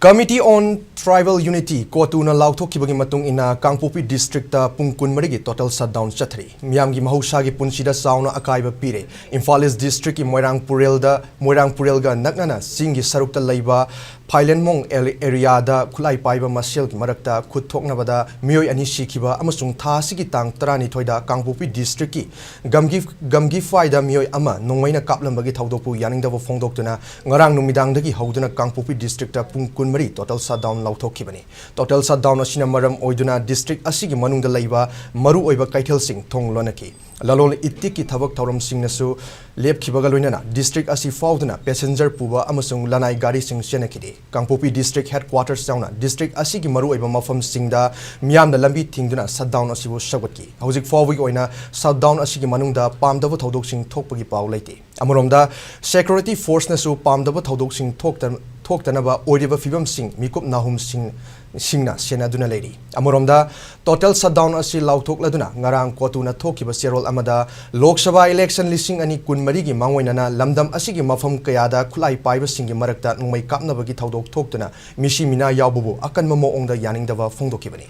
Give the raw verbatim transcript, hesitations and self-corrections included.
Committee on Tribal Unity, ꯀꯣꯇꯨꯅ ꯂꯥꯎꯊꯣꯛꯈꯤꯕꯒꯤ ꯃꯇꯨꯡ ꯏꯟꯅ ꯀꯥꯡꯄꯣꯛꯄꯤ district ꯇ ꯄꯨꯡ ꯀꯨꯟꯃꯔꯤꯒꯤ total shutdown ꯆꯠꯊꯔꯤ꯫ ꯃꯤꯌꯥꯝꯒꯤ ꯃꯍꯧꯁꯥꯒꯤ ꯄꯨꯟꯁꯤꯗ ꯆꯥꯎꯅ ꯑꯀꯥꯏꯕ ꯄꯤꯔꯦ꯫ ꯏꯝꯐꯥꯜ East district ꯀꯤ ꯃꯣꯏꯔꯥꯡ ꯄꯨꯔꯦꯜꯗ, ꯃꯣꯏꯔꯥꯡ ꯄꯨꯔꯦꯜꯒ ꯅꯛꯅꯅ ꯆꯤꯡꯒꯤ ꯁꯔꯨꯛꯇ ꯂꯩꯕ ꯐꯥꯏꯂꯦꯟꯃꯣꯡ ꯑꯦꯔ-, area ꯗ ꯈꯨꯠꯂꯥꯏ ꯄꯥꯏꯕ ꯃꯁꯦꯜꯒꯤ ꯃꯔꯛꯇ ꯈꯨꯠ ꯊꯣꯛꯅꯕꯗ ꯃꯤꯑꯣꯏ ꯑꯅꯤ ꯁꯤꯈꯤꯕ ꯑꯃꯁꯨꯡ ꯊꯥ ꯑꯁꯤꯒꯤ ꯇꯥꯡ ꯇꯔꯥꯅꯤꯊꯣꯏꯗ ꯀꯥꯡꯄꯣꯛꯄꯤ district ꯀꯤ ꯒꯝꯒꯤ, ꯒꯝꯒꯤꯐꯥꯏꯗ ꯃꯤꯑꯣꯏ ꯑꯃ ꯅꯣꯡꯃꯩꯅ ꯀꯥꯞꯂꯝꯕꯒꯤ ꯊꯧꯗꯣꯛꯄꯨ ꯌꯥꯅꯤꯡꯗꯕ ꯐꯣꯡꯗꯣꯛꯇꯨꯅ ꯉꯔꯥꯡ ꯅꯨꯃꯤꯗꯥꯡꯗꯒꯤ ꯍꯧꯗꯨꯅ ꯀꯥꯡꯄꯣꯛꯄꯤ district ꯇ ꯄꯨꯡ ꯀꯨꯟꯃꯔꯤ total shutdown ꯂꯥꯎꯊꯣꯛꯈꯤꯕꯅꯤ꯫ Total shutdown ꯑꯁꯤꯅ ꯃꯔꯝ ꯑꯣꯏꯗꯨꯅ district ꯑꯁꯤꯒꯤ ꯃꯅꯨꯡꯗ ꯂꯩꯕ ꯃꯔꯨꯑꯣꯏꯕ ꯀꯩꯊꯦꯜꯁꯤꯡ ꯊꯣꯡ ꯂꯣꯟꯅꯈꯤ꯫ ꯂꯂꯣꯟ ꯏꯇꯤꯛꯀꯤ ꯊꯕꯛ ꯊꯧꯔꯝꯁꯤꯡꯅꯁꯨ ꯂꯦꯞꯈꯤꯕꯒ ꯂꯣꯏꯅꯅ district ꯑꯁꯤ ꯐꯥꯎꯗꯨꯅ passenger ꯄꯨꯕ ꯑꯃꯁꯨꯡ ꯂꯅꯥꯏ ꯒꯥꯔꯤꯁꯤꯡ ꯆꯦꯟꯅꯈꯤꯗꯦ꯫ ꯀꯥꯡꯄꯣꯛꯄꯤ district headquarters ꯌꯥꯎꯅ district ꯑꯁꯤꯒꯤ ꯃꯔꯨꯑꯣꯏꯕ ꯃꯐꯝꯁꯤꯡꯗ ꯃꯤꯌꯥꯝꯅ ꯂꯝꯕꯤ ꯊꯤꯡꯗꯨꯅ shutdown ꯑꯁꯤꯕꯨ ꯁꯧꯒꯠꯈꯤ꯫ ꯍꯧꯖꯤꯛ ꯐꯥꯎꯕꯒꯤ ꯑꯣꯏꯅ shutdown ꯑꯁꯤꯒꯤ ꯃꯅꯨꯡꯗ ꯄꯥꯝꯗꯕ ꯊꯧꯗꯣꯛꯁꯤꯡ ꯊꯣꯛꯄꯒꯤ ꯄꯥꯎ ꯂꯩꯇꯦ꯫ ꯑꯃꯔꯣꯝꯗ, security force ꯅꯁꯨ ꯄꯥꯝꯗꯕ ꯊꯧꯗꯣꯛꯁꯤꯡ ꯊꯣꯛꯇ-, ꯊꯣꯛꯇꯅꯕ ꯑꯣꯏꯔꯤꯕ ꯐꯤꯕꯝꯁꯤꯡ ꯃꯤꯀꯨꯞ ꯅꯥꯍꯨꯝꯁꯤꯡ, ꯁꯤꯡꯅ ꯁꯦꯟꯅꯗꯨꯅ ꯂꯩꯔꯤ꯫ ꯑꯃꯔꯣꯝꯗ, total shutdown ꯑꯁꯤ ꯂꯥꯎꯊꯣꯛꯂꯗꯨꯅ ꯉꯔꯥꯡ ꯀꯣꯇꯨꯅ ꯊꯣꯛꯈꯤꯕ ꯆꯦꯔꯣꯜ ꯑꯃꯗ ꯂꯣꯛ ꯁꯚꯥ election ꯂꯤꯁꯤꯡ ꯑꯅꯤ ꯀꯨꯟꯃꯔꯤꯒꯤ ꯃꯥꯡꯑꯣꯏꯅꯅ ꯂꯝꯗꯝ ꯑꯁꯤꯒꯤ ꯃꯐꯝ ꯀꯌꯥꯗ ꯈꯨꯠꯂꯥꯏ ꯄꯥꯏꯕꯁꯤꯡꯒꯤ ꯃꯔꯛꯇ ꯅꯣꯡꯃꯩ ꯀꯥꯞꯅꯕꯒꯤ ꯊꯧꯗꯣꯛ ꯊꯣꯛꯇꯨꯅ ꯃꯤꯁꯤ ꯃꯤꯅꯥ ꯌꯥꯎꯕꯕꯨ ꯑꯀꯟꯕ ꯃꯑꯣꯡꯗ ꯌꯥꯅꯤꯡꯗꯕ ꯐꯣꯡꯗꯣꯛꯈꯤꯕꯅꯤ꯫